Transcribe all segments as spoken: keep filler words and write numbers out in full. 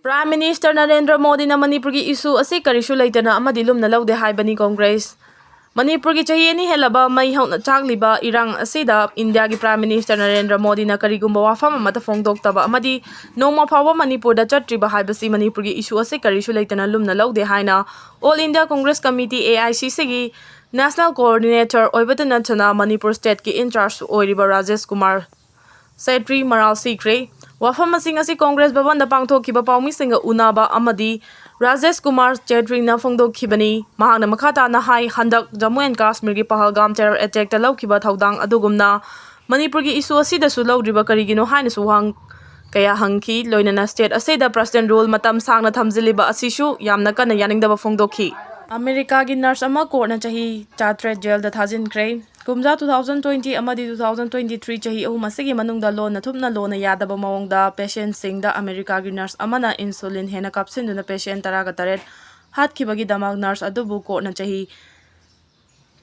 Prime Minister Narendra ꯃꯣꯗꯤꯅ ꯃꯅꯤꯄꯨꯔꯒꯤ ꯏꯁꯨ ꯑꯁꯤ ꯀꯔꯤꯁꯨ ꯂꯩꯇꯅ ꯑꯃꯗꯤ ꯂꯨꯝꯅ ꯂꯧꯗꯦ ꯍꯥꯏꯕꯅꯤ꯫ ꯀꯣꯡꯒ꯭ꯔꯦꯁ꯫ ꯃꯅꯤꯄꯨꯔꯒꯤ ꯆꯍꯤ ꯑꯅꯤ ꯍꯦꯜꯂꯕ ꯃꯩ ꯍꯧꯅ ꯆꯥꯛꯂꯤꯕ ꯏꯔꯥꯡ ꯑꯁꯤꯗ ꯏꯟꯗꯤꯌꯥꯒꯤ Prime Minister ꯅꯔꯦꯟꯗ꯭ꯔ ꯃꯣꯗꯤꯅ ꯀꯔꯤꯒꯨꯝꯕ ꯋꯥꯐꯝ ꯑꯃꯠꯇ ꯐꯣꯡꯗꯣꯛꯇꯕ ꯑꯃꯗꯤ ꯅꯣꯡꯃ ꯐꯥꯎꯕ ꯃꯅꯤꯄꯨꯔꯗ ꯆꯠꯇ꯭ꯔꯤꯕ ꯍꯥꯏꯕꯁꯤ ꯃꯅꯤꯄꯨꯔꯒꯤ ꯏꯁꯨ ꯑꯁꯤ ꯀꯔꯤꯁꯨ ꯂꯩꯇꯅ ꯂꯨꯝꯅ ꯂꯧꯗꯦ ꯍꯥꯏꯅ All India Congress Committee, A I C Cꯒꯤ National Coordinator ꯑꯣꯏꯕꯇ ꯅꯠꯇꯅ ꯃꯅꯤꯄꯨꯔ stateꯀꯤ in charge ꯑꯣꯏꯔꯤꯕ ꯔꯥꯖꯦꯁ ꯀꯨꯃꯥꯔ ꯁꯦꯇ꯭ꯔꯤ ꯃꯔꯥꯜ ꯁꯤꯈ꯭ꯔꯦ꯫ ꯋꯥꯐꯝꯁꯤꯡ ꯑꯁꯤ ꯀꯣꯡꯒ꯭ꯔꯦꯁ ꯚꯕꯟꯗ ꯄꯥꯡꯊꯣꯛꯈꯤꯕ ꯄꯥꯎꯃꯤꯁꯤꯡꯒ ꯎꯅꯕ ꯑꯃꯗꯤ ꯔꯥꯖꯦꯁ ꯀꯨꯃꯥꯔ ꯆꯦꯇ꯭ꯔꯤꯅ ꯐꯣꯡꯗꯣꯛꯈꯤꯕꯅꯤ꯫ ꯃꯍꯥꯛꯅ ꯃꯈꯥ ꯇꯥꯅ ꯍꯥꯏ, ꯍꯟꯗꯛ ꯖꯝꯃꯨ ꯑꯦꯟ ꯀꯥꯁꯃꯤꯔꯒꯤ ꯄꯍꯜꯒꯥꯝ terror attackꯇ ꯂꯧꯈꯤꯕ ꯊꯧꯗꯥꯡ ꯑꯗꯨꯒꯨꯝꯅ ꯃꯅꯤꯄꯨꯔꯒꯤ ꯏꯁꯨ ꯑꯁꯤꯗꯁꯨ ꯂꯧꯗ꯭ꯔꯤꯕ ꯀꯔꯤꯒꯤꯅꯣ ꯍꯥꯏꯅꯁꯨ ꯋꯥꯍꯪ ꯀꯌꯥ ꯍꯪꯈꯤ꯫ ꯂꯣꯏꯅꯅ state ꯑꯁꯤꯗ President rule ꯃꯇꯝ ꯁꯥꯡꯅ ꯊꯝꯖꯤꯜꯂꯤꯕ ꯑꯁꯤꯁꯨ ꯌꯥꯝꯅ ꯀꯟꯅ ꯌꯥꯅꯤꯡꯗꯕ ꯐꯣꯡꯗꯣꯛꯈꯤ꯫ ꯑꯃꯦꯔꯤꯀꯥꯒꯤ nurse ꯑꯃ ꯀꯣꯔꯠꯅ ꯆꯍꯤ ꯆꯥꯇ꯭ꯔꯦꯠ ꯖꯦꯜꯗ ꯊꯥꯖꯤꯟꯈ꯭ꯔꯦ꯫ ꯀꯨꯝꯖꯥ two thousand twenty ꯑꯃꯗꯤ two thousand twenty three ꯆꯍꯤ ꯑꯍꯨꯝ ꯑꯁꯤꯒꯤ ꯃꯅꯨꯡꯗ ꯂꯣꯟꯅ ꯊꯨꯞꯅ ꯂꯣꯟꯅ ꯌꯥꯗꯕ ꯃꯑꯣꯡꯗ patientꯁꯤꯡꯗ ꯑꯃꯦꯔꯤꯀꯥꯒꯤ nurse ꯑꯃꯅ insulin ꯍꯦꯟꯅ ꯀꯥꯞꯁꯤꯟꯗꯨꯅ patient ꯇꯔꯥꯒ ꯇꯔꯦꯠ ꯍꯥꯠꯈꯤꯕꯒꯤꯗꯃꯛ nurse ꯑꯗꯨꯕꯨ ꯀꯣꯔꯠꯅ ꯆꯍꯤ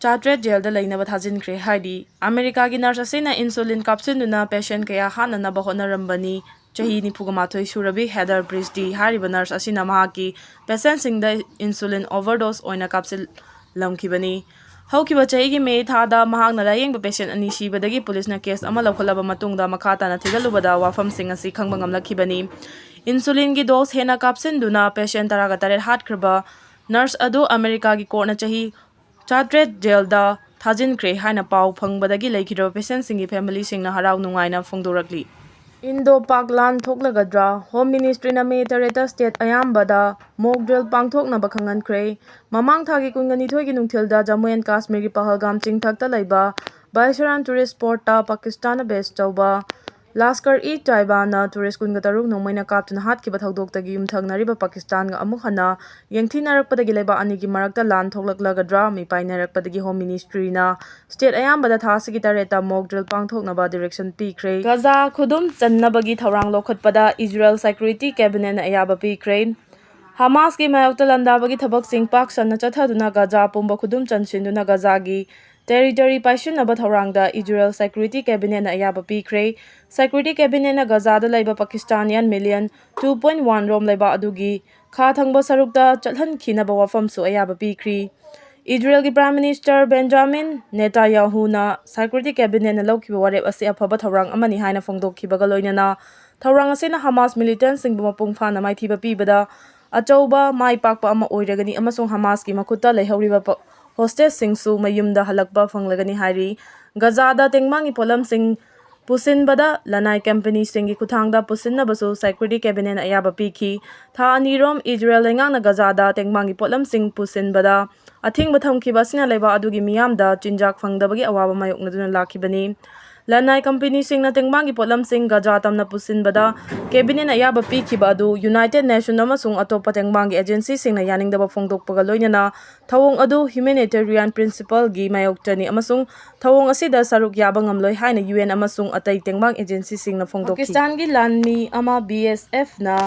ꯆꯥꯇ꯭ꯔꯦꯠ ꯖꯦꯜꯗ ꯂꯩꯅꯕ ꯊꯥꯖꯤꯟꯈ꯭ꯔꯦ꯫ ꯍꯥꯏꯗꯤ, ꯑꯃꯦꯔꯤꯀꯥꯒꯤ nurse ꯑꯁꯤꯅ insulin ꯀꯥꯞꯁꯤꯟꯗꯨꯅ patient ꯀꯌꯥ ꯍꯥꯠꯅꯅꯕ ꯍꯣꯠꯅꯔꯝꯕꯅꯤ꯫ ꯆꯍꯤ ꯅꯤꯐꯨꯒ ꯃꯥꯊꯣꯏ ꯁꯨꯔꯕꯤ Heather Priestley ꯍꯥꯏꯔꯤꯕ nurse ꯑꯁꯤꯅ ꯃꯍꯥꯛꯀꯤ patientꯁꯤꯡꯗ insulin overdose ꯑꯣꯏꯅ ꯀꯥꯞꯁꯤꯜꯂꯝꯈꯤꯕꯅꯤ꯫ ꯍꯧꯈꯤꯕ ꯆꯍꯤꯒꯤ ꯃꯦ ꯊꯥꯗ ꯃꯍꯥꯛꯅ ꯂꯥꯌꯦꯡꯕ patient ꯑꯅꯤ ꯁꯤꯕꯗꯒꯤ ꯄꯨꯂꯤꯁꯅ case ꯑꯃ ꯂꯧꯈꯠꯂꯕ ꯃꯇꯨꯡꯗ ꯃꯈꯥ ꯇꯥꯅ ꯊꯤꯒꯠꯂꯨꯕꯗ ꯋꯥꯐꯝꯁꯤꯡ ꯑꯁꯤ ꯈꯪꯕ ꯉꯝꯂꯛꯈꯤꯕꯅꯤ꯫ Insulinꯒꯤ dose ꯍꯦꯟꯅ ꯀꯥꯞꯁꯤꯟꯗꯨꯅ patient ꯇꯔꯥꯒ ꯇꯔꯦꯠ ꯍꯥꯠꯈ꯭ꯔꯕ nurse ꯑꯗꯨ ꯑꯃꯦꯔꯤꯀꯥꯒꯤ ꯀꯣꯔꯠꯅ ꯆꯍꯤ ꯆꯥꯇ꯭ꯔꯦꯠ ꯖꯦꯜꯗ ꯊꯥꯖꯤꯟꯈ꯭ꯔꯦ ꯍꯥꯏꯅ ꯄꯥꯎ ꯐꯪꯕꯗꯒꯤ ꯂꯩꯈꯤꯗ꯭ꯔꯕ patientꯁꯤꯡꯒꯤ familyꯁꯤꯡꯅ ꯍꯔꯥꯎ ꯅꯨꯡꯉꯥꯏꯅ ꯐꯣꯡꯗꯣꯔꯛꯂꯤ꯫ Indo-Pak ꯂꯥꯟ ꯊꯣꯛꯂꯒꯗ꯭ꯔꯥ? Home Ministryꯅ ꯃꯦ ꯇꯔꯦꯠꯇ state ꯑꯌꯥꯝꯕꯗ mock drill ꯄꯥꯡꯊꯣꯛꯅꯕ ꯈꯪꯍꯟꯈ꯭ꯔꯦ꯫ ꯃꯃꯥꯡ ꯊꯥꯒꯤ ꯀꯨꯟꯒꯅꯤꯊꯣꯏꯒꯤ ꯅꯨꯡꯊꯤꯜꯗ ꯖꯝꯃꯨ ꯑꯦꯟ ꯀꯥꯁꯃꯤꯔꯒꯤ ꯄꯍꯜꯒꯥꯝ ꯆꯤꯡꯊꯛꯇ ꯂꯩꯕ ꯕꯥꯏꯁꯣꯔꯥꯟ tourist spotꯇ ꯄꯥꯀꯤꯁꯇꯥꯟꯅ base ꯇꯧꯕ ꯂꯥꯁꯀꯔ-ꯏ-ꯇꯥꯏꯕꯥꯅ tourist ꯀꯨꯟꯒ ꯇꯔꯨꯛ ꯅꯣꯡꯃꯩꯅ ꯀꯥꯞꯇꯨꯅ ꯍꯥꯠꯈꯤꯕ ꯊꯧꯗꯣꯛꯇꯒꯤ ꯌꯨꯝꯊꯪꯅꯔꯤꯕ ꯄꯥꯀꯤꯁꯇꯥꯟꯒ ꯑꯃꯨꯛ ꯍꯟꯅ ꯌꯦꯡꯊꯤꯅꯔꯛꯄꯗꯒꯤ ꯂꯩꯕꯥꯛ ꯑꯅꯤꯒꯤ ꯃꯔꯛꯇ ꯂꯥꯟ ꯊꯣꯛꯂꯛꯂꯒꯗ꯭ꯔꯥ ꯃꯤꯄꯥꯏꯅꯔꯛꯄꯗꯒꯤ Home Ministryꯅ state ꯑꯌꯥꯝꯕꯗ ꯊꯥ ꯑꯁꯤꯒꯤ ꯇꯔꯦꯠꯇ mock drill ꯄꯥꯡꯊꯣꯛꯅꯕ direction ꯄꯤꯈ꯭ꯔꯦ꯫ ꯒꯖꯥ ꯈꯨꯗꯨꯝ ꯆꯟꯅꯕꯒꯤ ꯊꯧꯔꯥꯡ ꯂꯧꯈꯠꯄꯗ Israel Security Cabinetꯅ ꯑꯌꯥꯕ ꯄꯤꯈ꯭ꯔꯦ꯫ ꯍꯃꯥꯁꯀꯤ ꯃꯥꯌꯣꯛꯇ ꯂꯥꯟꯗꯥꯕꯒꯤ ꯊꯕꯛꯁꯤꯡ ꯄꯥꯛ ꯁꯟꯅ ꯆꯠꯊꯗꯨꯅ ꯒꯖꯥ ꯄꯨꯝꯕ ꯈꯨꯗꯨꯝ ꯆꯟꯁꯤꯟꯗꯨꯅ ꯒꯖꯥꯒꯤ ꯇꯦꯔꯤꯇꯣꯔꯤ ꯄꯥꯏꯁꯤꯟꯅꯕ ꯊꯧꯔꯥꯡꯗ ꯏꯖꯔꯦꯜ ꯁꯦꯀ꯭ꯌꯨꯔꯤꯇꯤ ꯀꯦꯕꯤꯅꯦꯠꯅ ꯑꯌꯥꯕ ꯄꯤꯈ꯭ꯔꯦ꯫ ꯁꯦꯀ꯭ꯌꯨꯔꯤꯇꯤ ꯀꯦꯕꯤꯅꯦꯠꯅ ꯒꯖꯥꯗ ꯂꯩꯕ ꯄꯥꯀꯤꯁꯇꯥꯅꯤꯌꯥꯟ ꯃꯤꯂꯤꯌꯟ ꯇꯨ ꯄꯣꯏꯟ ꯋꯥꯟ ꯔꯣꯝ ꯂꯩꯕꯥꯛ ꯑꯗꯨꯒꯤ ꯈꯥ ꯊꯪꯕ ꯁꯔꯨꯛꯇ ꯆꯠꯍꯟꯈꯤꯅꯕ ꯋꯥꯐꯝꯁꯨ ꯑꯌꯥꯕ ꯄꯤꯈ꯭ꯔꯤ꯫ ꯏꯖꯔꯦꯜꯒꯤ ꯄ꯭ꯔꯥꯏꯝ ꯃꯤꯅꯤꯁꯇꯔ ꯕꯦꯟꯖꯥꯃꯤꯟ ꯅꯦꯇꯥꯌꯥꯍꯨꯅ ꯁꯦꯀ꯭ꯌꯨꯔꯤꯇꯤ ꯀꯦꯕꯤꯅꯦꯠꯅ ꯂꯧꯈꯤꯕ ꯋꯥꯔꯦꯞ ꯑꯁꯤ ꯑꯐꯕ ꯊꯧꯔꯥꯡ ꯑꯃꯅꯤ ꯍꯥꯏꯅ ꯐꯣꯡꯗꯣꯛꯈꯤꯕꯒ ꯂꯣꯏꯅꯅ ꯊꯧꯔꯥꯡ ꯑꯁꯤꯅ ꯍꯃꯥꯁ ꯃꯤꯂꯤꯇꯦꯟꯁꯤꯡꯕꯨ ꯃꯄꯨꯡ ꯐꯥꯅ ꯃꯥꯏꯊꯤꯕ ꯄꯤꯕꯗ ꯑꯆꯧꯕ ꯃꯥꯏ ꯄꯥꯛꯄ ꯑꯃ ꯑꯣꯏꯔꯒꯅꯤ ꯑꯃꯁꯨꯡ ꯍꯃꯥꯁꯀꯤ ꯃꯈꯨꯠꯇ ꯂꯩꯍꯧꯔꯤꯕ ꯄ-, ꯍꯣꯁꯇꯦꯖꯁꯤꯡꯁꯨ ꯃꯌꯨꯝꯗ ꯍꯜꯂꯛꯄ ꯐꯪꯂꯒꯅꯤ ꯍꯥꯏꯔꯤ꯫ ꯒꯖꯥꯗ ꯇꯦꯡꯕꯥꯡꯒꯤ ꯄꯣꯠꯂꯝꯁꯤꯡ ꯄꯨꯁꯤꯟꯕꯗ ꯂꯅꯥꯏ ꯀꯝꯄꯅꯤꯁꯤꯡꯒꯤ ꯈꯨꯠꯊꯥꯡꯗ ꯄꯨꯁꯤꯟꯅꯕꯁꯨ ꯁꯦꯀ꯭ꯌꯨꯔꯤꯇꯤ ꯀꯦꯕꯤꯅꯦꯠꯅ ꯑꯌꯥꯕ ꯄꯤꯈꯤ꯫ ꯊꯥ ꯑꯅꯤꯔꯣꯝ ꯏꯖꯔꯦꯜ ꯂꯩꯉꯥꯛꯅ ꯒꯖꯥꯗ ꯇꯦꯡꯕꯥꯡꯒꯤ ꯄꯣꯠꯂꯝꯁꯤꯡ ꯄꯨꯁꯤꯟꯕꯗ ꯑꯊꯤꯡꯕ ꯊꯝꯈꯤꯕ ꯑꯁꯤꯅ ꯂꯩꯕꯥꯛ ꯑꯗꯨꯒꯤ ꯃꯤꯌꯥꯝꯗ ꯆꯤꯟꯖꯥꯛ ꯐꯪꯗꯕꯒꯤ ꯑꯋꯥꯕ ꯃꯥꯌꯣꯛꯅꯗꯨꯅ ꯂꯥꯛꯈꯤꯕꯅꯤ꯫ ꯂꯅꯥꯏ ꯀꯝꯄꯅꯤꯁꯤꯡꯅ ꯇꯦꯡꯕꯥꯡꯒꯤ ꯄꯣꯠꯂꯝꯁꯤꯡ ꯒꯖꯥ ꯇꯝꯅ ꯄꯨꯁꯤꯟꯕꯗ ꯀꯦꯕꯤꯅꯦꯠꯅ ꯑꯌꯥꯕ ꯄꯤꯈꯤꯕ ꯑꯗꯨ ꯌꯨꯅꯥꯏꯇꯦꯗ ꯅꯦꯁꯟ ꯑꯃꯁꯨꯡ ꯑꯇꯣꯞꯄ ꯇꯦꯡꯕꯥꯡꯒꯤ ꯑꯦꯖꯦꯟꯁꯤꯁꯤꯡꯅ ꯌꯥꯅꯤꯡꯗꯕ ꯐꯣꯡꯗꯣꯛꯄꯒ ꯂꯣꯏꯅꯅ ꯊꯧꯑꯣꯡ ꯑꯗꯨ ꯍ꯭ꯌꯨꯃꯦꯅꯤꯇꯦꯔꯤꯌꯥꯟ ꯄ꯭ꯔꯤꯟꯁꯤꯄꯜꯒꯤ ꯃꯥꯌꯣꯛꯇꯅꯤ ꯑꯃꯁꯨꯡ ꯊꯧꯑꯣꯡ ꯑꯁꯤꯗ ꯁꯔꯨꯛ ꯌꯥꯕ ꯉꯝꯂꯣꯏ ꯍꯥꯏꯅ ꯌꯨ ꯑꯦꯟ ꯑꯃꯁꯨꯡ ꯑꯇꯩ ꯇꯦꯡꯕꯥꯡ ꯑꯦꯖꯦꯟꯁꯤꯁꯤꯡꯅ ꯐꯣꯡꯗꯣꯛꯈꯤ꯫ ꯄꯥꯀꯤꯁꯇꯥꯟꯒꯤ ꯂꯥꯟꯃꯤ ꯑꯃ ꯕꯤ ꯑꯦꯁ ꯑꯦꯐꯅ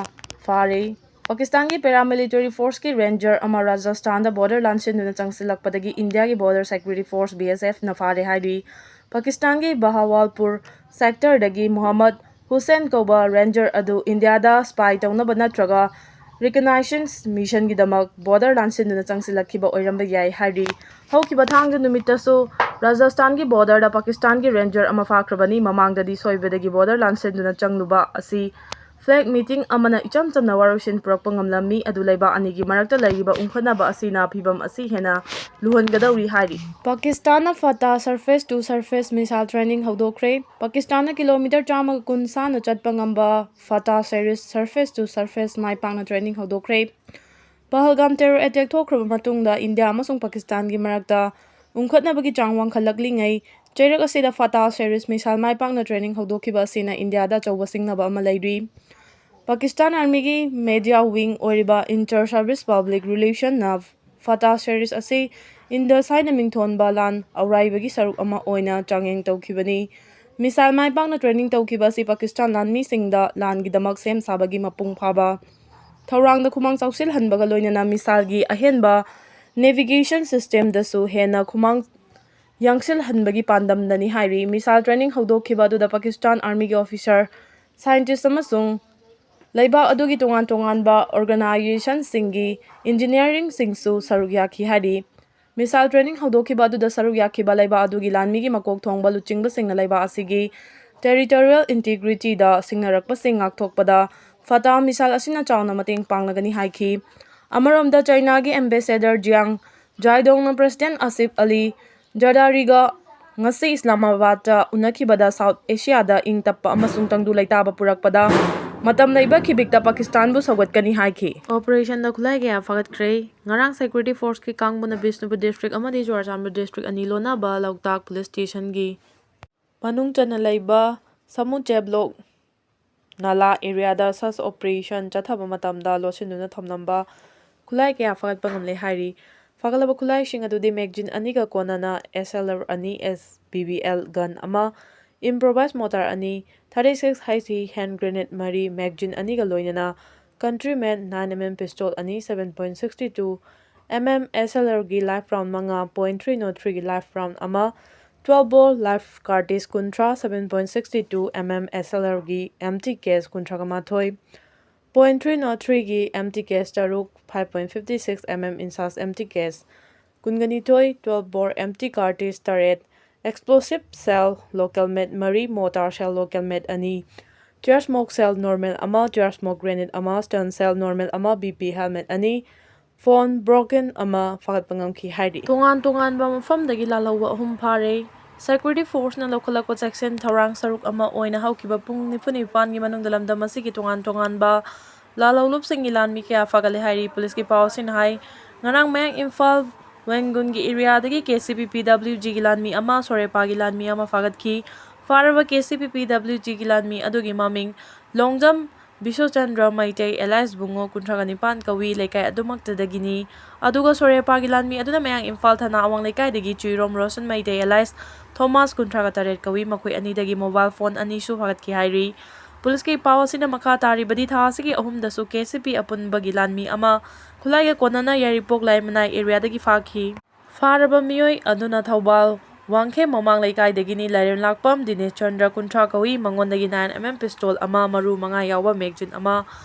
ꯐꯥꯔꯦ꯫ ꯄꯥꯀꯤꯁꯇꯥꯟꯒꯤ ꯄꯦꯔꯥꯃꯤꯂꯤꯇꯔꯤ ꯐꯣꯔꯁꯀꯤ ꯔꯦꯟꯖꯔ ꯑꯃ ꯔꯥꯖꯁꯊꯥꯟꯗ ꯕꯣꯔꯗꯔ ꯂꯥꯟꯁꯤꯟꯗꯨꯅ ꯆꯪꯁꯤꯜꯂꯛꯄꯗꯒꯤ ꯏꯟꯗꯤꯌꯥꯒꯤ ꯕꯣꯔꯗꯔ ꯁꯦꯀ꯭ꯌꯨꯔꯤꯇꯤ ꯐꯣꯔꯁ, ꯕꯤ ꯑꯦꯁ ꯑꯦꯐꯅ ꯐꯥꯔꯦ ꯍꯥꯏꯔꯤ꯫ ꯄꯥꯀꯤꯁꯇꯥꯟꯒꯤ ꯕꯍꯥꯋꯥꯜꯄꯨꯔ ꯁꯦꯛꯇꯔꯗꯒꯤ ꯃꯨꯍꯝꯃꯗ ꯍꯨꯁꯦꯟ ꯀꯧꯕ ꯔꯦꯟꯖꯔ ꯑꯗꯨ ꯏꯟꯗꯤꯌꯥꯗ ꯁ꯭ꯄꯥꯏ ꯇꯧꯅꯕ ꯅꯠꯇ꯭ꯔꯒ ꯔꯤꯀꯅꯥꯏꯁꯦꯟꯁ ꯃꯤꯁꯟꯒꯤꯗꯃꯛ ꯕꯣꯔꯗꯔ ꯂꯥꯟꯁꯤꯟꯗꯨꯅ ꯆꯪꯁꯤꯜꯂꯛꯈꯤꯕ ꯑꯣꯏꯔꯝꯕ ꯌꯥꯏ ꯍꯥꯏꯔꯤ꯫ ꯍꯧꯈꯤꯕ ꯊꯥꯡꯖ ꯅꯨꯃꯤꯠꯇꯁꯨ ꯔꯥꯖꯁꯊꯥꯟꯒꯤ ꯕꯣꯔꯗꯔꯗ ꯄꯥꯀꯤꯁꯇꯥꯟꯒꯤ ꯔꯦꯟꯖꯔ ꯑꯃ ꯐꯥꯈ꯭ꯔꯕꯅꯤ꯫ ꯃꯃꯥꯡꯗꯗꯤ ꯁꯣꯏꯕꯗꯒꯤ ꯕꯣꯔꯗꯔ ꯂꯥꯟꯁꯤꯟꯗꯨꯅ ꯆꯪꯂꯨꯕ ꯑꯁꯤ ꯐ꯭ꯂꯦꯒ ꯃꯤꯇꯤꯡ ꯑꯃꯅ ꯏꯆꯝ ꯆꯝꯅ ꯋꯥꯔꯣꯏꯁꯤꯟ ꯄꯨꯔꯛꯄ ꯉꯝꯂꯝꯃꯤ, ꯑꯗꯨ ꯂꯩꯕꯥꯛ ꯑꯅꯤꯒꯤ ꯃꯔꯛꯇ ꯂꯩꯔꯤꯕ ꯎꯪꯈꯠꯅꯕ ꯑꯁꯤꯅ ꯐꯤꯚꯝ ꯑꯁꯤ ꯍꯦꯟꯅ ꯂꯨꯍꯟꯒꯗꯧꯔꯤ ꯍꯥꯏꯔꯤ꯫ ꯄꯥꯀꯤꯁꯇꯥꯟꯅ Fatah surface to surface missile training ꯍꯧꯗꯣꯛꯈ꯭ꯔꯦ꯫ ꯄꯥꯀꯤꯁꯇꯥꯟꯅ ꯀꯤꯂꯣꯃꯤꯇꯔ ꯆꯥꯝꯃꯒ ꯀꯨꯟ ꯁꯥꯡꯅ ꯆꯠꯄ ꯉꯝꯕ Fatah series surface to surface ꯃꯥꯏ ꯄꯥꯛꯅ ꯇ꯭ꯔꯦꯅꯤꯡ ꯍꯧꯗꯣꯛꯈ꯭ꯔꯦ꯫ ꯄꯍꯜꯒꯥꯝ ꯇꯦꯔꯣꯔ ꯑꯦꯇꯦꯛ ꯊꯣꯛꯈ꯭ꯔꯕ ꯃꯇꯨꯡꯗ ꯏꯟꯗꯤꯌꯥ ꯑꯃꯁꯨꯡ ꯄꯥꯀꯤꯁꯇꯥꯟꯒꯤ ꯃꯔꯛꯇ ꯎꯪꯈꯠꯅꯕꯒꯤ ꯆꯥꯡ ꯋꯥꯡꯈꯠꯂꯛꯂꯤꯉꯩ, ꯆꯩꯔꯛ ꯑꯁꯤꯗ ꯐꯇꯥ ꯁꯦꯔꯤꯁ ꯃꯤꯁꯥꯏꯜ ꯃꯥꯏ ꯄꯥꯛꯅ ꯇ꯭ꯔꯦꯅꯤꯡ ꯍꯧꯗꯣꯛꯈꯤꯕ ꯑꯁꯤꯅ ꯏꯟꯗꯤꯌꯥꯗ ꯑꯆꯧꯕ ꯁꯤꯡꯅꯕ ꯑꯃ ꯂꯩꯔꯤ꯫ ꯄꯥꯀꯤꯁꯇꯥꯟ ꯑꯥꯔꯃꯤꯒꯤ ꯃꯦꯗꯤꯌꯥ ꯋꯤꯡ ꯑꯣꯏꯔꯤꯕ ꯏꯟꯇꯔ ꯁꯔꯚꯤꯁ ꯄꯕ꯭ꯂꯤꯛ ꯔꯤꯂꯦꯁꯟꯅ ꯐꯇꯥ ꯁꯦꯔꯤꯁ ꯑꯁꯤ ꯏꯟꯗꯁ ꯍꯥꯏꯅ ꯃꯤꯡꯊꯣꯟꯕ ꯂꯥꯟ ꯑꯧꯔꯥꯏꯕꯒꯤ ꯁꯔꯨꯛ ꯑꯃ ꯑꯣꯏꯅ ꯆꯥꯡꯌꯦꯡ ꯇꯧꯈꯤꯕꯅꯤ꯫ ꯃꯤꯁꯥꯏꯜ ꯃꯥꯏ ꯄꯥꯛꯅ ꯇ꯭ꯔꯦꯅꯤꯡ ꯇꯧꯈꯤꯕ ꯑꯁꯤ ꯄꯥꯀꯤꯁꯇꯥꯟ ꯂꯥꯟꯃꯤꯁꯤꯡꯗ ꯂꯥꯟꯒꯤꯗꯃꯛ ꯁꯦꯝ ꯁꯥꯕꯒꯤ ꯃꯄꯨꯡ ꯐꯥꯕ ꯊꯧꯔꯥꯡꯗ ꯈꯨꯃꯥꯡ ꯆꯥꯎꯁꯤꯜꯍꯟꯕꯒ ꯂꯣꯏꯅꯅ ꯃꯤꯁꯥꯏꯜꯒꯤ ꯑꯍꯦꯟꯕ ꯅꯦꯚꯤꯒꯦꯁꯟ ꯁꯤꯁꯇꯦꯝꯗꯁꯨ ꯍꯦꯟꯅ ꯈꯨꯃꯥꯡ ꯌꯥꯡꯁꯤꯜꯍꯟꯕꯒꯤ ꯄꯥꯟꯗꯝꯗꯅꯤ ꯍꯥꯏꯔꯤ꯫ Missile training ꯍꯧꯗꯣꯛꯈꯤꯕ ꯑꯗꯨꯗ Pakistan Army ꯒꯤ officer, scientist ꯑꯃꯁꯨꯡ ꯂꯩꯕꯥꯛ ꯑꯗꯨꯒꯤ ꯇꯣꯉꯥꯟ ꯇꯣꯉꯥꯟꯕ organization ꯁꯤꯡꯒꯤ engineer ꯁꯤꯡꯁꯨ ꯁꯔꯨꯛ ꯌꯥꯈꯤ ꯍꯥꯏꯔꯤ꯫ Missile training ꯍꯧꯗꯣꯛꯈꯤꯕ ꯑꯗꯨꯗ ꯁꯔꯨꯛ ꯌꯥꯈꯤꯕ ꯂꯩꯕꯥꯛ ꯑꯗꯨꯒꯤ ꯂꯥꯟꯃꯤꯒꯤ ꯃꯀꯣꯛ ꯊꯣꯡꯕ ꯂꯨꯆꯤꯡꯕꯁꯤꯡꯅ ꯂꯩꯕꯥꯛ ꯑꯁꯤꯒꯤ territorial integrity ꯗ ꯁꯤꯡꯅꯔꯛꯄꯁꯤꯡ ꯉꯥꯛꯊꯣꯛꯄꯗ Fattah missile ꯑꯁꯤꯅ ꯆꯥꯎꯅ ꯃꯇꯦꯡ ꯄꯥꯡꯂꯒꯅꯤ ꯍꯥꯏꯈꯤ꯫ ꯑꯃꯔꯣꯝꯗ, ꯆꯥꯏꯅꯥꯒꯤ ambassador Jiang Zhaidong ꯅ President ꯑꯁꯤꯐ ꯑꯂꯤ ꯖꯔꯗꯥꯔꯤꯒ ꯉꯁꯤ ꯏꯁꯂꯥꯃꯥꯕꯥꯗꯇ ꯎꯅꯈꯤꯕꯗ South Asia ꯗ ꯏꯪ ꯇꯞꯄ ꯑꯃꯁꯨꯡ ꯇꯪꯗꯨ ꯂꯩꯇꯥꯕ ꯄꯨꯔꯛꯄꯗ ꯃꯇꯝ ꯂꯩꯕ ꯈꯤꯕꯤꯛꯇ Pakistan ꯕꯨ ꯁꯧꯒꯠꯀꯅꯤ ꯍꯥꯏꯈꯤ꯫ Operation ꯗ ꯈꯨꯠꯂꯥꯏ ꯀꯌꯥ ꯐꯥꯒꯠꯈ꯭ꯔꯦ꯫ ꯉꯔꯥꯡ security force ꯀꯤ ꯀꯥꯡꯕꯨꯅ ꯕꯤꯁꯅꯨꯄꯨꯔ district ꯑꯃꯗꯤ ꯆꯨꯔꯆꯥꯟꯄꯨꯔ district ꯑꯅꯤ ꯂꯣꯟꯅꯕ ꯂꯣꯛꯇꯥꯛ police station ꯒꯤ ꯃꯅꯨꯡ ꯆꯟꯅ ꯂꯩꯕ ꯁꯃꯨ ꯆꯦꯞ ꯂꯣꯛ ꯅꯥꯂꯥ area ꯗ search operation ꯆꯠꯊꯕ ꯃꯇꯝꯗ ꯂꯣꯠꯁꯤꯟꯗꯨꯅ ꯊꯝꯂꯝꯕ ꯈꯨꯠꯂꯥꯏ ꯀꯌꯥ ꯐꯥꯒꯠꯄ ꯉꯝꯂꯦ ꯍꯥꯏꯔꯤ꯫ ꯐꯥꯒꯠꯂꯕ ꯈꯨꯠꯂꯥꯏꯁꯤꯡ ꯑꯗꯨꯗꯤ magazine ꯑꯅꯤꯒ ꯀꯣꯟꯅꯅ S L R ꯑꯅꯤ, S B B L gun ꯑꯃ, improvised mortar ꯑꯅꯤ, thirty six H E hand grenade ꯃꯔꯤ, magazine ꯑꯅꯤꯒ ꯂꯣꯏꯅꯅ country made nine M M pistol ꯑꯅꯤ, seven point six two M M S L R ꯒꯤ live round ꯃꯉꯥ, point three zero three ꯒꯤ live round ꯑꯃ, twelve bore live cartridge ꯀꯨꯟꯊ꯭ꯔꯥ, seven point six two M M S L R ꯒꯤ empty case ꯀꯨꯟꯊ꯭ꯔꯥꯒ ꯃꯥꯊꯣꯏ, point three zero three ꯒꯤ empty case ꯇꯔꯨꯛ, five point five six M M INSAS empty case ꯀꯨꯟꯒ ꯅꯤꯊꯣꯏ, twelve bore empty cartridge ꯇꯔꯦꯠ, explosive shell local made ꯃꯔꯤ, mortar shell local made ꯑꯅꯤ, tear smoke shell normal ꯑꯃ, tear smoke grenade ꯑꯃ, stun shell normal ꯑꯃ, B P helmet ꯑꯅꯤ, phone broken ꯑꯃ ꯐꯥꯒꯠꯄ ꯉꯝꯈꯤ ꯍꯥꯏꯔꯤ꯫ ꯇꯣꯉꯥꯟ ꯇꯣꯉꯥꯟꯕ ꯃꯐꯝꯗꯒꯤ ꯂꯥꯜꯍꯧꯕ ꯑꯍꯨꯝ ꯐꯥꯔꯦ꯫ Security force ꯅ ꯂꯧꯈꯠꯂꯛꯄ ꯆꯦꯛꯁꯤꯟ ꯊꯧꯔꯥꯡ ꯁꯔꯨꯛ ꯑꯃ ꯑꯣꯏꯅ ꯍꯧꯈꯤꯕ ꯄꯨꯡ ꯅꯤꯐꯨ ꯅꯤꯄꯥꯟꯒꯤ ꯃꯅꯨꯡꯗ ꯂꯝꯗꯝ ꯑꯁꯤꯒꯤ ꯇꯣꯉꯥꯟ ꯇꯣꯉꯥꯟꯕ ꯂꯥꯜꯍꯧꯂꯨꯞꯁꯤꯡꯒꯤ ꯂꯥꯟꯃꯤ ꯀꯌꯥ ꯐꯥꯒꯠꯂꯦ ꯍꯥꯏꯔꯤ꯫ Police ꯀꯤ ꯄꯥꯎ ꯑꯁꯤꯅ ꯍꯥꯏ, ꯉꯔꯥꯡ ꯃꯌꯥꯡ ꯏꯝꯐꯥꯜ ꯋꯦꯡꯒꯨꯟꯒꯤ area ꯗꯒꯤ K C P P W G ꯒꯤ ꯂꯥꯟꯃꯤ ꯑꯃ, ꯁꯣꯔꯦꯄꯥꯒꯤ ꯂꯥꯟꯃꯤ ꯑꯃ ꯐꯥꯒꯠꯈꯤ꯫ ꯐꯥꯔꯕ K C P P W G ꯒꯤ ꯂꯥꯟꯃꯤ ꯑꯗꯨꯒꯤ ꯃꯃꯤꯡ ꯂꯣꯡꯖꯝ ꯕꯤꯁꯣꯆꯟꯗ꯭ꯔ ꯃꯩꯇꯩ alias ꯕꯨꯡꯉꯣ, ꯀꯨꯟꯊ꯭ꯔꯥꯒ ꯅꯤꯄꯥꯟ ꯀꯧꯏ, ꯂꯩꯀꯥꯏ ꯑꯗꯨꯃꯛꯇꯗꯒꯤꯅꯤ꯫ ꯑꯗꯨꯒ ꯁꯣꯔꯦꯄꯥꯒꯤ ꯂꯥꯟꯃꯤ ꯑꯗꯨꯅ ꯃꯌꯥꯡ ꯏꯝꯐꯥꯜ ꯊꯅꯥ ꯑꯋꯥꯡ ꯂꯩꯀꯥꯏꯗꯒꯤ ꯆꯨꯏꯔꯣꯝ ꯔꯣꯁꯟ ꯃꯩꯇꯩ alias ꯊꯣꯃꯥꯁ, ꯀꯨꯟꯊ꯭ꯔꯥꯒ ꯇꯔꯦꯠ ꯀꯧꯏ, ꯃꯈꯣꯏ ꯑꯅꯤꯗꯒꯤ mobile phone ꯑꯅꯤꯁꯨ ꯐꯥꯒꯠꯈꯤ ꯍꯥꯏꯔꯤ꯫ Police ꯀꯤ ꯄꯥꯎ ꯑꯁꯤꯅ ꯃꯈꯥ ꯇꯥꯔꯤꯕꯗꯤ ꯊꯥ ꯑꯁꯤꯒꯤ ꯑꯍꯨꯝꯗꯁꯨ K C P ꯑꯄꯨꯟꯕꯒꯤ ꯂꯥꯟꯃꯤ ꯑꯃ ꯈꯨꯠꯂꯥꯏꯒ ꯀꯣꯟꯅꯅ ꯌꯥꯏꯔꯤꯄꯣꯛ ꯂꯥꯏꯃꯅꯥꯏ area ꯗꯒꯤ ꯐꯥꯈꯤ꯫ ꯐꯥꯔꯕ ꯃꯤꯑꯣꯏ ꯑꯗꯨꯅ ꯊꯧꯕꯥꯜ ꯋꯥꯡꯈꯦꯝ ꯃꯃꯥꯡ ꯂꯩꯀꯥꯏꯗꯒꯤꯅꯤ꯫ ꯂꯥꯏꯔꯦꯝꯂꯥꯛꯄꯝ ꯗꯤꯅꯦꯁ ꯆꯟꯗ꯭ꯔ, ꯀꯨꯟꯊ꯭ꯔꯥ ꯀꯧꯏ꯫ ꯃꯉꯣꯟꯗꯒꯤ nine M M pistol ꯑꯃ, ꯃꯔꯨ ꯃꯉꯥ ꯌꯥꯎꯕ magazine ꯑꯃ,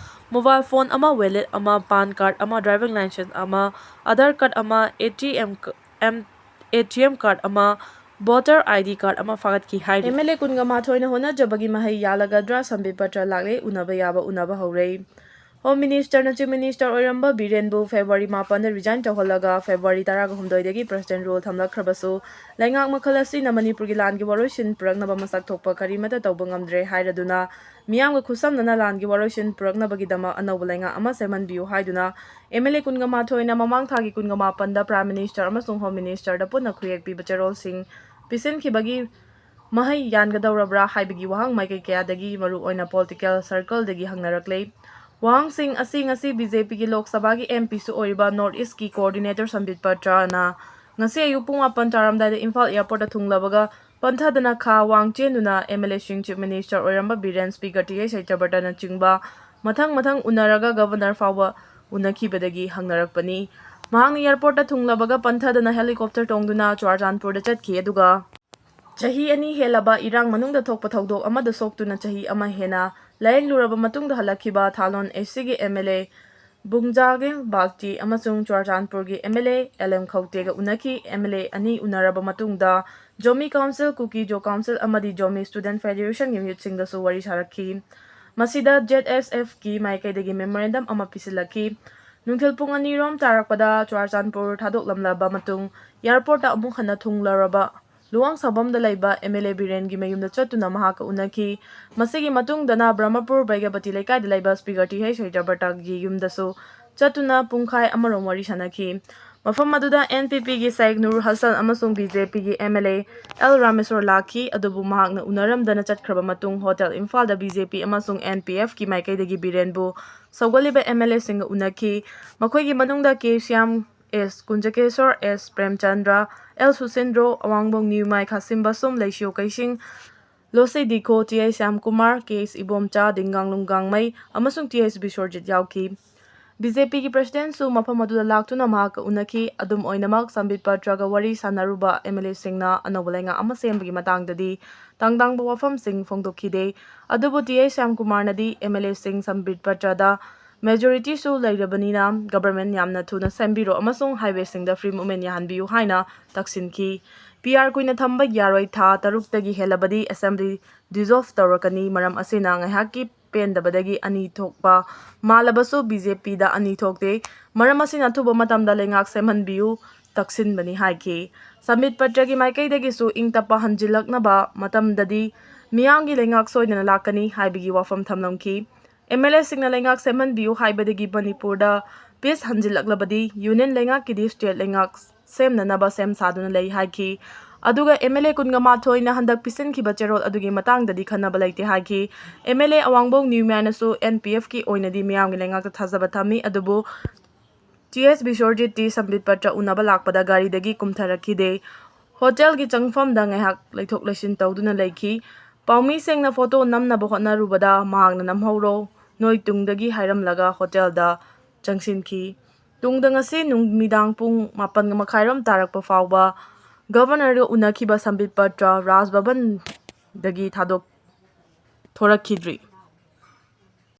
mobile phone ꯑꯃ, wallet ꯑꯃ, PAN card ꯑꯃ, driving license ꯑꯃ, Aadhaar card ꯑꯃ, A T M ꯀ-, M-, A T M card ꯑꯃ, voter I D card ꯑꯃ ꯐꯥꯒꯠꯈꯤ ꯍꯥꯏꯔꯤ꯫ M L A ꯀꯨꯟꯒ ꯃꯥꯊꯣꯏꯅ ꯍꯣꯠꯅꯖꯕꯒꯤ ꯃꯍꯩ ꯌꯥꯜꯂꯒꯗ꯭ꯔꯥ? ꯁꯝꯕꯤꯠ ꯄꯇ꯭ꯔ ꯂꯥꯛꯂꯦ, ꯎꯅꯕ ꯌꯥꯕ ꯎꯅꯕ ꯍꯧꯔꯦ꯫ Home Minister ꯅ Chief Minister ꯑꯣꯏꯔꯝꯕ ꯕꯤꯔꯦꯟꯕꯨ February ꯃꯥꯄꯟꯗ resign ꯇꯧꯍꯜꯂꯒ February ꯇꯔꯥꯍꯨꯝꯗꯣꯏꯗꯒꯤ President rule ꯊꯝꯂꯛꯈ꯭ꯔꯕꯁꯨ, ꯂꯩꯉꯥꯛ ꯃꯈꯜ ꯑꯁꯤꯅ ꯃꯅꯤꯄꯨꯔꯒꯤ ꯂꯥꯟꯒꯤ ꯋꯥꯔꯣꯏꯁꯤꯟ ꯄꯨꯔꯛꯅꯕ ꯃꯁꯛ ꯊꯣꯛꯄ ꯀꯔꯤꯃꯠꯇ ꯇꯧꯕ ꯉꯝꯗ꯭ꯔꯦ ꯍꯥꯏꯔꯗꯨꯅ, ꯃꯤꯌꯥꯝꯒ ꯈꯨꯠꯁꯝꯅꯅ ꯂꯥꯟꯒꯤ ꯋꯥꯔꯣꯏꯁꯤꯟ ꯄꯨꯔꯛꯅꯕꯒꯤꯗꯃꯛ ꯑꯅꯧꯕ ꯂꯩꯉꯥꯛ ꯑꯃ ꯁꯦꯝꯍꯟꯕꯤꯌꯨ ꯍꯥꯏꯗꯨꯅ M L A ꯀꯨꯟꯒ ꯃꯥꯊꯣꯏꯅ ꯃꯃꯥꯡ ꯊꯥꯒꯤ ꯀꯨꯟꯒ ꯃꯥꯄꯟꯗ Prime Minister ꯑꯃꯁꯨꯡ Home Minister ꯗ ꯄꯨꯟꯅ ꯈꯨꯌꯦꯛ ꯄꯤꯕ ꯆꯦꯔꯣꯜꯁꯤꯡ ꯄꯤꯁꯤꯟꯈꯤꯕꯒꯤ ꯃꯍꯩ ꯌꯥꯟꯒꯗꯧꯔꯕ꯭ꯔꯥ ꯍꯥꯏꯕꯒꯤ ꯋꯥꯍꯪ ꯃꯥꯏꯀꯩ ꯀꯌꯥꯗꯒꯤ, ꯃꯔꯨꯑꯣꯏꯅ political circle ꯗꯒꯤ ꯍꯪꯅꯔꯛꯂꯦ꯫ ꯋꯥꯍꯪꯁꯤꯡ ꯑꯁꯤ ꯉꯁꯤ B J P ꯒꯤ ꯂꯣꯛ ꯁꯚꯥꯒꯤ M P ꯁꯨ ꯑꯣꯏꯔꯤꯕ North East ꯀꯤ coordinator ꯁꯝꯕꯤꯠ ꯄꯇ꯭ꯔ ꯅ ꯉꯁꯤ ꯑꯌꯨꯛ ꯄꯨꯡ ꯃꯥꯄꯟ ꯇꯥꯔꯝꯗꯥꯏꯗ ꯏꯝꯐꯥꯜ airport ꯇ ꯊꯨꯡꯂꯕꯒ ꯄꯟꯊꯗꯅ ꯈꯥ ꯋꯥꯡ ꯆꯦꯟꯗꯨꯅ M L A ꯁꯤꯡ, Chief Minister ꯑꯣꯏꯔꯝꯕ ꯕꯤꯔꯦꯟ, Speaker ꯇꯤ ꯑꯩꯆ ꯁꯇ꯭ꯌꯕ꯭ꯔꯇ ꯅꯆꯤꯡꯕ ꯃꯊꯪ ꯃꯊꯪ ꯎꯅꯔꯒ Governor ꯐꯥꯎꯕ ꯎꯅꯈꯤꯕꯗꯒꯤ ꯍꯪꯅꯔꯛꯄꯅꯤ꯫ ꯃꯍꯥꯛꯅ airport ꯇ ꯊꯨꯡꯂꯕꯒ ꯄꯟꯊꯗꯅ helicopter ꯇꯣꯡꯗꯨꯅ ꯆꯨꯔꯥꯆꯥꯟꯄꯨꯔꯗ ꯆꯠꯈꯤ, ꯑꯗꯨꯒ ꯆꯍꯤ ꯑꯅꯤ ꯍꯦꯜꯂꯕ ꯏꯔꯥꯡ ꯃꯅꯨꯡꯗ ꯊꯣꯛꯄ ꯊꯧꯗꯣꯛ ꯑꯃꯗ ꯁꯣꯛꯇꯨꯅ ꯆꯍꯤ ꯑꯃ ꯍꯦꯟꯅ ꯂꯥꯌꯦꯡꯂꯨꯔꯕ ꯃꯇꯨꯡꯗ ꯍꯜꯂꯛꯈꯤꯕ ꯊꯥꯂꯣꯟ H C ꯒꯤ M L A ꯕꯨꯡꯖꯥꯒꯤꯜ ꯕꯥꯜꯇꯤ ꯑꯃꯁꯨꯡ ꯆꯨꯔꯥꯆꯥꯟꯄꯨꯔꯒꯤ M L A L M ꯈꯧꯇꯦꯒ ꯎꯅꯈꯤ꯫ M L A ꯑꯅꯤ ꯎꯅꯔꯕ ꯃꯇꯨꯡꯗ Zomi Council, Kuki-Zo Council ꯑꯃꯗꯤ Zomi Student Federation ꯒꯤ ꯃꯤꯍꯨꯠꯁꯤꯡꯒꯁꯨ ꯋꯥꯔꯤ ꯁꯥꯔꯛꯈꯤ꯫ ꯃꯁꯤꯗ Z S F ꯀꯤ ꯃꯥꯏꯀꯩꯗꯒꯤ memorandum ꯑꯃ ꯄꯤꯁꯤꯜꯂꯛꯈꯤ꯫ ꯅꯨꯡꯊꯤꯜ ꯄꯨꯡ ꯑꯅꯤꯔꯣꯝ ꯇꯥꯔꯛꯄꯗ ꯆꯨꯔꯥꯆꯥꯟꯄꯨꯔ ꯊꯥꯗꯣꯛꯂꯝꯂꯕ ꯃꯇꯨꯡ airport ꯇ ꯑꯃꯨꯛ ꯍꯟꯅ ꯊꯨꯡꯂꯔꯕ ꯂꯨꯋꯥꯡꯁꯥꯡꯕꯝꯗ ꯂꯩꯕ M L A ꯕꯤꯔꯦꯟꯒꯤ ꯃꯌꯨꯝꯗ ꯆꯠꯇꯨꯅ ꯃꯍꯥꯛꯀ ꯎꯅꯈꯤ꯫ ꯃꯁꯤꯒꯤ ꯃꯇꯨꯡꯗꯅ ꯕ꯭ꯔꯍꯃꯄꯨꯔ ꯕꯩꯒꯕꯇꯤ ꯂꯩꯀꯥꯏꯗ ꯂꯩꯕ Speaker ꯇꯤ ꯑꯩꯆ ꯁꯇ꯭ꯌꯕ꯭ꯔꯇꯒꯤ ꯌꯨꯝꯗꯁꯨ ꯆꯠꯇꯨꯅ ꯄꯨꯡꯈꯥꯏ ꯑꯃꯔꯣꯝ ꯋꯥꯔꯤ ꯁꯥꯅꯈꯤ꯫ ꯃꯐꯝ ꯑꯗꯨꯗ N P P ꯒꯤ ꯁꯥꯏꯛ ꯅꯨꯔ ꯍꯁꯟ ꯑꯃꯁꯨꯡ B J P ꯒꯤ M L A L Rameshwor ꯂꯥꯛꯈꯤ, ꯑꯗꯨꯕꯨ ꯃꯍꯥꯛꯅ ꯎꯅꯔꯝꯗꯅ ꯆꯠꯈ꯭ꯔꯕ ꯃꯇꯨꯡ Hotel ꯏꯝꯐꯥꯜꯗ B J P ꯑꯃꯁꯨꯡ N P F ꯀꯤ ꯃꯥꯏꯀꯩꯗꯒꯤ ꯕꯤꯔꯦꯟꯕꯨ ꯁꯧꯒꯠꯂꯤꯕ M L A ꯁꯤꯡꯒ ꯎꯅꯈꯤ꯫ ꯃꯈꯣꯏꯒꯤ ꯃꯅꯨꯡꯗ K Shyam, S ꯀꯨꯟꯖꯀꯦꯁꯣꯔ, S Premchandra, L ꯁꯨꯁꯤꯟꯗ꯭ꯔꯣ, ꯑꯋꯥꯡꯕꯣꯡ ꯅ꯭ꯌꯨꯃꯥꯏ ꯈꯥꯁꯤꯝꯕꯁꯣꯝ, ꯂꯩꯁꯤꯌꯣ ꯀꯩꯁꯤꯡ, ꯂꯣꯁꯤ ꯗꯤꯈꯣ, T I Shyamkumar, K S Ibomcha, ꯗꯤꯡꯒꯥꯡꯂꯨꯡ ꯒꯥꯡꯃꯩ ꯑꯃꯁꯨꯡ T S ꯕꯤꯁ꯭ꯋꯔꯖꯤꯠ ꯌꯥꯎꯈꯤ꯫ ꯕꯤ ꯖꯦ ꯄꯤꯒꯤ ꯄ꯭ꯔꯁꯤꯗꯦꯟꯁꯨ ꯃꯐꯝ ꯑꯗꯨꯗ ꯂꯥꯛꯇꯨꯅ ꯃꯍꯥꯛꯀ ꯎꯅꯈꯤ꯫ ꯑꯗꯨꯝ ꯑꯣꯏꯅꯃꯛ, ꯁꯝꯕꯤꯠ ꯄꯇ꯭ꯔꯒ ꯋꯥꯔꯤ ꯁꯥꯟꯅꯔꯨꯕ ꯑꯦꯝ ꯑꯦꯜ ꯑꯦꯁꯤꯡꯅ ꯑꯅꯧꯕ ꯂꯩꯉꯥꯛ ꯑꯃ ꯁꯦꯝꯕꯒꯤ ꯃꯇꯥꯡꯗꯗꯤ ꯇꯥꯡ ꯇꯥꯡꯕ ꯋꯥꯐꯝꯁꯤꯡ ꯐꯣꯡꯗꯣꯛꯈꯤꯗꯦ꯫ ꯑꯗꯨꯕꯨ ꯇꯤ ꯑꯩꯆ ꯁ꯭ꯌꯥꯝꯀꯨꯃꯥꯔꯅꯗꯤ ꯑꯦꯝ ꯑꯦꯜ ꯑꯦꯁꯤꯡ ꯁꯝꯕꯤꯠ ꯄꯇ꯭ꯔꯗ ꯃꯦꯖꯣꯔꯤꯇꯤꯁꯨ ꯂꯩꯔꯕꯅꯤꯅ ꯒꯕꯔꯃꯦꯟ ꯌꯥꯝꯅ ꯊꯨꯅ ꯁꯦꯝꯕꯤꯔꯣ ꯑꯃꯁꯨꯡ ꯍꯥꯏꯋꯦꯁꯤꯡꯗ ꯐ꯭ꯔꯤ ꯃꯨꯚꯃꯦꯟ ꯌꯥꯍꯟꯕꯤꯌꯨ ꯍꯥꯏꯅ ꯇꯛꯁꯤꯟꯈꯤ꯫ ꯄꯤ ꯑꯥꯔ ꯀꯨꯏꯅ ꯊꯝꯕ ꯌꯥꯔꯣꯏ, ꯊꯥ ꯇꯔꯨꯛꯇꯒꯤ ꯍꯦꯜꯂꯕꯗꯤ ꯑꯦꯁꯦꯝꯕ꯭ꯂꯤ ꯗꯤꯖꯣꯜꯐ ꯇꯧꯔꯛꯀꯅꯤ꯫ ꯃꯔꯝ ꯑꯁꯤꯅ ꯉꯥꯏꯍꯥꯛꯀꯤ ꯄꯦꯟꯗꯕꯗꯒꯤ ꯑꯅꯤ ꯊꯣꯛꯄ ꯃꯥꯜꯂꯕꯁꯨ ꯕꯤ ꯖꯦ ꯄꯤꯗ ꯑꯅꯤ ꯊꯣꯛꯇꯦ꯫ ꯃꯔꯝ ꯑꯁꯤꯅ ꯑꯊꯨꯕ ꯃꯇꯝꯗ ꯂꯩꯉꯥꯛ ꯁꯦꯝꯍꯟꯕꯤꯌꯨ ꯇꯛꯁꯤꯟꯕꯅꯤ ꯍꯥꯏꯈꯤ꯫ ꯁꯝꯕꯤꯠ ꯄꯇ꯭ꯔꯒꯤ ꯃꯥꯏꯀꯩꯗꯒꯤꯁꯨ ꯏꯪ ꯇꯞꯄ ꯍꯟꯖꯤꯜꯂꯛꯅꯕ ꯃꯇꯝꯗꯗꯤ ꯃꯤꯌꯥꯝꯒꯤ ꯂꯩꯉꯥꯛ ꯁꯣꯏꯗꯅ ꯂꯥꯛꯀꯅꯤ ꯍꯥꯏꯕꯒꯤ ꯋꯥꯐꯝ ꯊꯝꯂꯝꯈꯤ꯫ ꯑꯦꯝ ꯑꯦꯜ ꯑꯦꯁꯤꯡꯅ ꯂꯩꯉꯥꯛ ꯁꯦꯝꯍꯟꯕꯤꯌꯨ ꯍꯥꯏꯕꯗꯒꯤ ꯃꯅꯤꯄꯨꯔꯗ ꯄꯤꯁ ꯍꯟꯖꯤꯜꯂꯛꯂꯕꯗꯤ ꯌꯨꯅꯤꯌꯟ ꯂꯩꯉꯥꯛꯀꯤꯗꯤ ꯁ꯭ꯇꯦꯠ ꯂꯩꯉꯥꯛ ꯁꯦꯝꯅꯅꯕ ꯁꯦꯝ ꯁꯥꯗꯨꯅ ꯂꯩ ꯍꯥꯏꯈꯤ꯫ ꯑꯗꯨꯒ ꯑꯦꯝ ꯑꯦꯜ ꯑꯦ ꯀꯨꯟꯒ ꯃꯥꯊꯣꯏꯅ ꯍꯟꯗꯛ ꯄꯤꯁꯤꯟꯈꯤꯕ ꯆꯦꯔꯣꯜ ꯑꯗꯨꯒꯤ ꯃꯇꯥꯡꯗꯗꯤ ꯈꯟꯅꯕ ꯂꯩꯇꯦ ꯍꯥꯏꯈꯤ꯫ ꯑꯦꯝ ꯑꯦꯜ ꯑꯦ ꯑꯋꯥꯡꯕꯣꯡ ꯅ꯭ꯌꯨꯃ꯭ꯌꯥꯅꯁꯨ ꯑꯦꯟ ꯄꯤ ꯑꯦꯐꯀꯤ ꯑꯣꯏꯅꯗꯤ ꯃꯤꯌꯥꯝꯒꯤ ꯂꯩꯉꯥꯛꯇ ꯊꯥꯖꯕ ꯊꯝꯃꯤ, ꯑꯗꯨꯕꯨ ꯇꯤ ꯑꯦꯁ ꯕꯤꯁ꯭ꯋꯔꯖꯤꯠꯇꯤ ꯁꯝꯕꯤꯠ ꯄꯇ꯭ꯔ ꯎꯅꯕ ꯂꯥꯛꯄꯗ ꯒꯥꯔꯤꯗꯒꯤ ꯀꯨꯝꯊꯔꯛꯈꯤꯗꯦ꯫ ꯍꯣꯇꯦꯜꯒꯤ ꯆꯪꯐꯝꯗ ꯉꯥꯏꯍꯥꯛ ꯂꯩꯊꯣꯛ ꯂꯩꯁꯤꯟ ꯇꯧꯗꯨꯅ ꯂꯩꯈꯤ꯫ ꯄꯥꯎꯃꯤꯁꯤꯡꯅ ꯐꯣꯇꯣ ꯅꯝꯅꯕ ꯍꯣꯠꯅꯔꯨꯕꯗ ꯃꯍꯥꯛꯅ "ꯅꯝꯍꯧꯔꯣ, ꯅꯣꯏ ꯇꯨꯡꯗꯒꯤ" ꯍꯥꯏꯔꯝꯂꯒ ꯍꯣꯇꯦꯜꯗ ꯆꯪꯁꯤꯟꯈꯤ꯫ ꯇꯨꯡꯗ ꯉꯁꯤ ꯅꯨꯃꯤꯗꯥꯡ ꯄꯨꯡ ꯃꯥꯄꯟ ꯃꯈꯥꯏꯔꯣꯝ ꯇꯥꯔꯛꯄ ꯐꯥꯎꯕ ꯒꯕꯔꯅꯔꯒ ꯎꯅꯈꯤꯕ ꯁꯝꯕꯤꯠ ꯄꯇ꯭ꯔ ꯔꯥꯖ ꯚꯕꯟꯗꯒꯤ ꯊꯥꯗꯣꯛ-, ꯊꯣꯔꯛꯈꯤꯗ꯭ꯔꯤ꯫